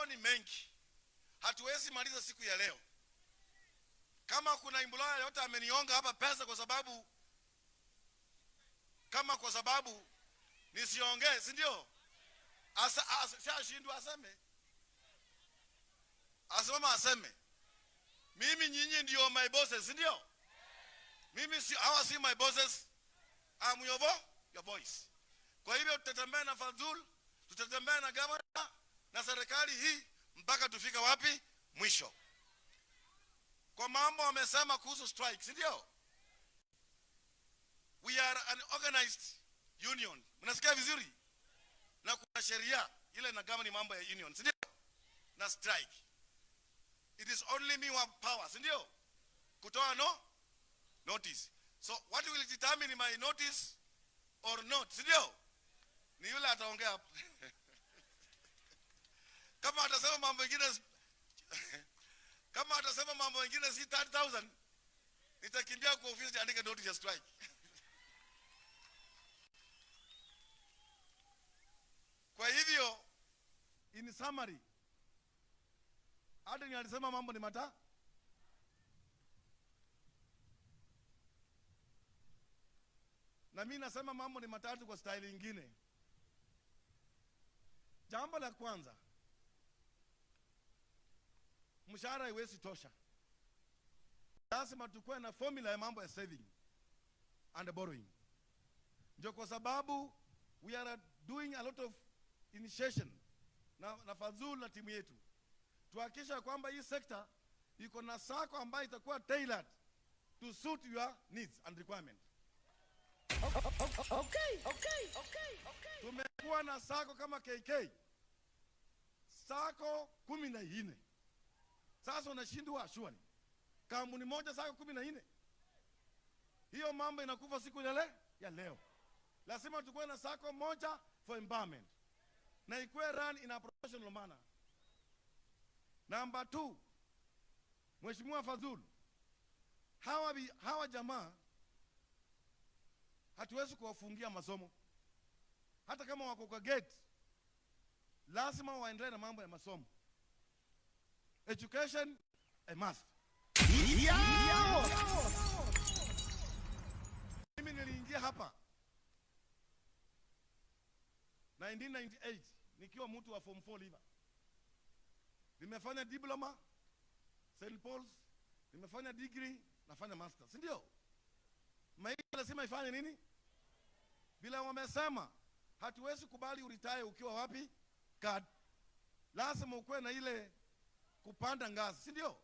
ni mengi, hatuwezi maliza siku ya leo. Kama kuna employer yote amenionga hapa pesa kwa sababu kama kwa sababu nisiongee, si ndio? Asa, si ashindwe aseme, asimama aseme, mimi nyinyi ndio my bosses, si ndio? Mimi si, hawa si my bosses, I'm your voice. Kwa hivyo tutatembea na Fazul, tutatembea na gavana na serikali hii mpaka tufika wapi? Mwisho. Kwa mambo wamesema kuhusu strike, si ndio? We are an organized union. Mnasikia vizuri? Na kuna sheria ile na govern mambo ya union, si ndio? Na strike. It is only me who have power, si ndio? Kutoa no notice. So what will determine my notice or not, si ndio? Ni yule ataongea hapo. Kama atasema mambo mengine, kama atasema mambo mengine si 30,000, nitakimbia kwa ofisi niandike notice ya strike. Kwa hivyo in summary, Aden alisema mambo ni mata. Na mimi nasema mambo ni matatu kwa style nyingine. Jambo la kwanza, mshahara haiwezi tosha. Lazima tukue na formula ya mambo ya saving and borrowing. Ndio kwa sababu we are doing a lot of initiation na Fazul na timu yetu, tuhakikisha kwamba hii sekta iko na sako ambayo itakuwa tailored to suit your needs and requirement. Okay. Tumekuwa na sako kama KK, sako 14. Sasa unashindwa surely kampuni moja sako 14. Hiyo mambo inakufa siku ile ya leo. Lazima tukue na sako moja for empowerment na ikuwe run in a professional manner. Number 2, Mheshimiwa Fazul, hawa jamaa hatuwezi kuwafungia masomo. Hata kama wako kwa gate, lazima waendelee na mambo ya masomo. Education a must. Mimi niliingia hapa 1998 nikiwa mtu wa form 4 leaver. Nimefanya diploma St. Paul's, nimefanya degree, nafanya master, si ndio? Maisha lazima ifanye nini? Bila wamesema hatuwezi kubali uretire ukiwa wapi? Card. Lazima ukuwe na ile kupanda ngazi, si ndio?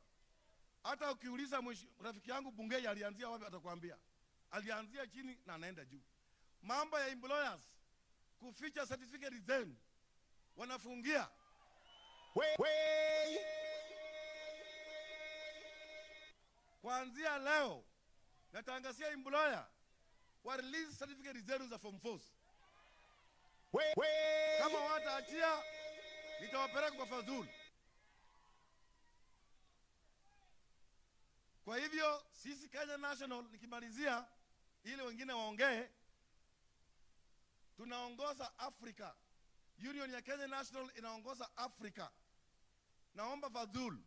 Hata ukiuliza rafiki yangu Bungei alianzia wapi, atakwambia alianzia chini na anaenda juu. Mambo ya employers kuficha certificate zenu wanafungia. We. Kuanzia leo natangazia employer wa release certificate zenu za form 4. We. Kama wataachia nitawapeleka kwa Fazul. Kwa hivyo sisi Kenya National, nikimalizia ili wengine waongee, tunaongoza Africa. Union ya Kenya National inaongoza Africa. Naomba Fazul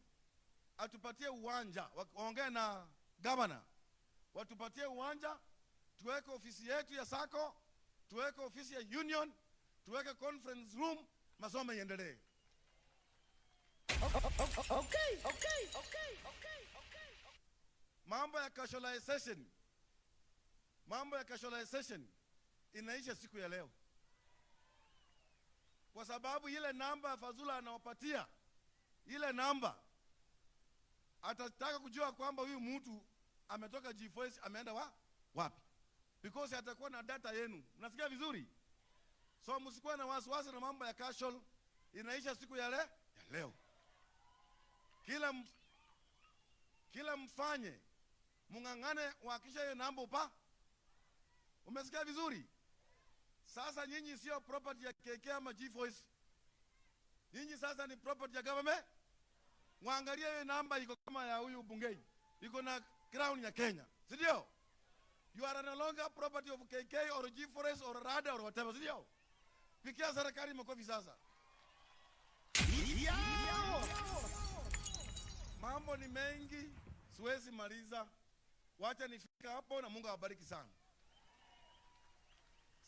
atupatie uwanja, waongee na governor, watupatie uwanja, tuweke ofisi yetu ya sako, tuweke ofisi ya union, tuweke conference room, masomo iendelee. Okay. Mambo ya casualization, mambo ya casualization inaisha siku ya leo, kwa sababu ile namba Fazula anawapatia, ile namba atataka kujua kwamba huyu mtu ametoka G4S ameenda wapi, because atakuwa na data yenu. Mnasikia vizuri? So msikuwe na wasiwasi na mambo ya casual, inaisha siku ya ya leo. Kila mfanye mung'ang'ane uhakishe hiyo namba upa. Umesikia vizuri? Sasa nyinyi sio property ya KK ama G4S. Nyinyi sasa ni property ya government. Muangalie hiyo namba iko kama ya huyu Bungei, iko na crown ya Kenya, si ndio? You are no longer property of KK or G4S or RADA or whatever, si ndio? Pigia serikali makofi sasa. Yeah! Mambo ni mengi, siwezi maliza. Wacha nifika hapo na Mungu awabariki sana.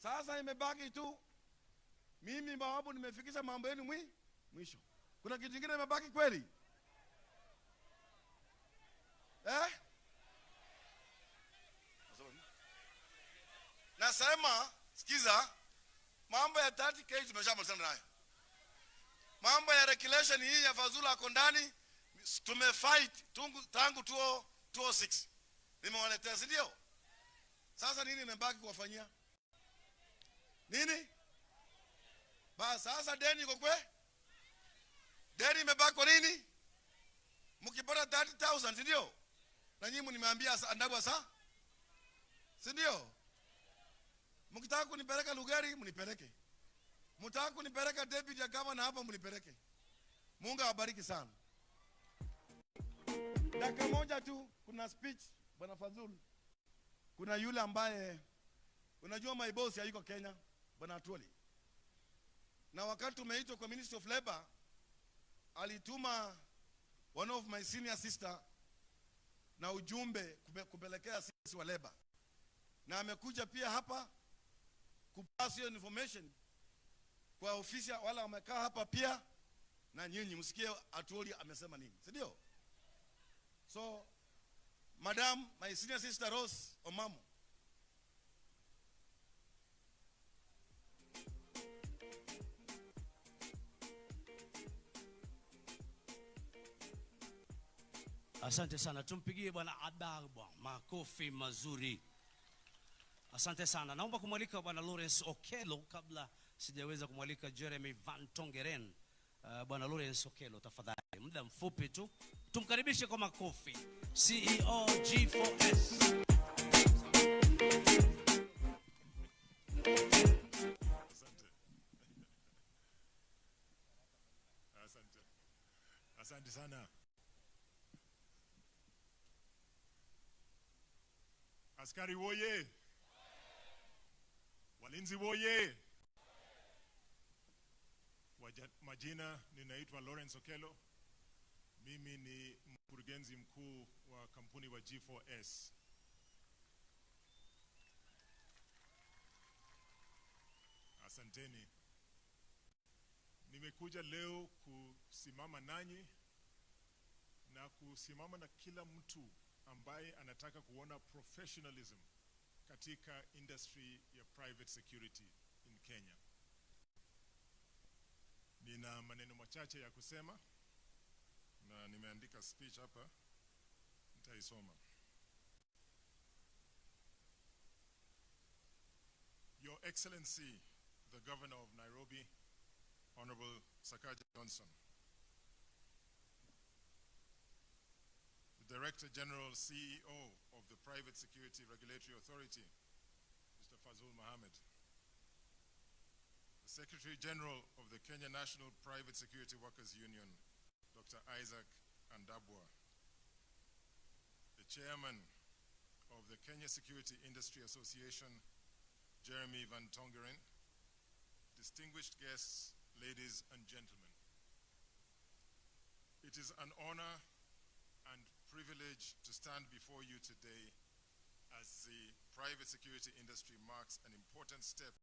Sasa imebaki tu mimi bawabu nimefikisha mambo yenu mwisho. Kuna kitu kingine imebaki kweli? Eh? Nasema, sikiza, mambo ya 30K tumeshamalizana nayo. Mambo ya regulation hii ya Fazula ako ndani, tumefight tangu 2006. Nimewaletea, si ndio? Sasa nini imebaki kuwafanyia? Nini? Ba sasa deni iko kwe? Deni imebaki kwa nini? Mkipata 30,000, si ndio? Na nyinyi nimeambia Andabwa sa? Si ndio? Mkitaka kunipeleka Lugari, mnipeleke. Mtaka kunipeleka deputy ya governor hapa, mnipeleke. Mungu awabariki sana. Dakika moja tu, kuna speech Bwana Fazul. Kuna yule ambaye unajua my boss hayuko Kenya, Bwana Atwoli. Na wakati tumeitwa kwa Ministry of Labor, alituma one of my senior sister na ujumbe kupelekea sisi wa Labor. Na amekuja pia hapa kupass hiyo information kwa ofisi wala wamekaa hapa pia, na nyinyi msikie Atwoli amesema nini, si ndio? So madam, my senior sister Rose Omamo. Asante sana, tumpigie Bwana Andabwa makofi mazuri. Asante sana. Naomba kumwalika Bwana Lawrence Okello kabla sijaweza kumwalika Jeremy Van Tongeren. Bwana Lawrence Okello, tafadhali, muda mfupi tu, tumkaribishe kwa makofi CEO G4S. Asante. Asante. Asante sana. Askari woye! Walinzi woye! Majina ninaitwa Lawrence Okello. Mimi ni mkurugenzi mkuu wa kampuni wa G4S. Asanteni. Nimekuja leo kusimama nanyi na kusimama na kila mtu ambaye anataka kuona professionalism katika industry ya private security in Kenya. Nina maneno machache ya kusema na nimeandika speech hapa, nitaisoma. Your Excellency, the Governor of Nairobi, Honorable Sakaja Johnson, the Director General, CEO of the Private Security Regulatory Authority, Mr. Fazul Mohammed, the Secretary General of the Kenya National Private Security Workers Union, Dr. Isaac Andabwa, the Chairman of the Kenya Security Industry Association, Jeremy Van Tongeren, distinguished guests, ladies and gentlemen. It is an honor and privilege to stand before you today as the private security industry marks an important step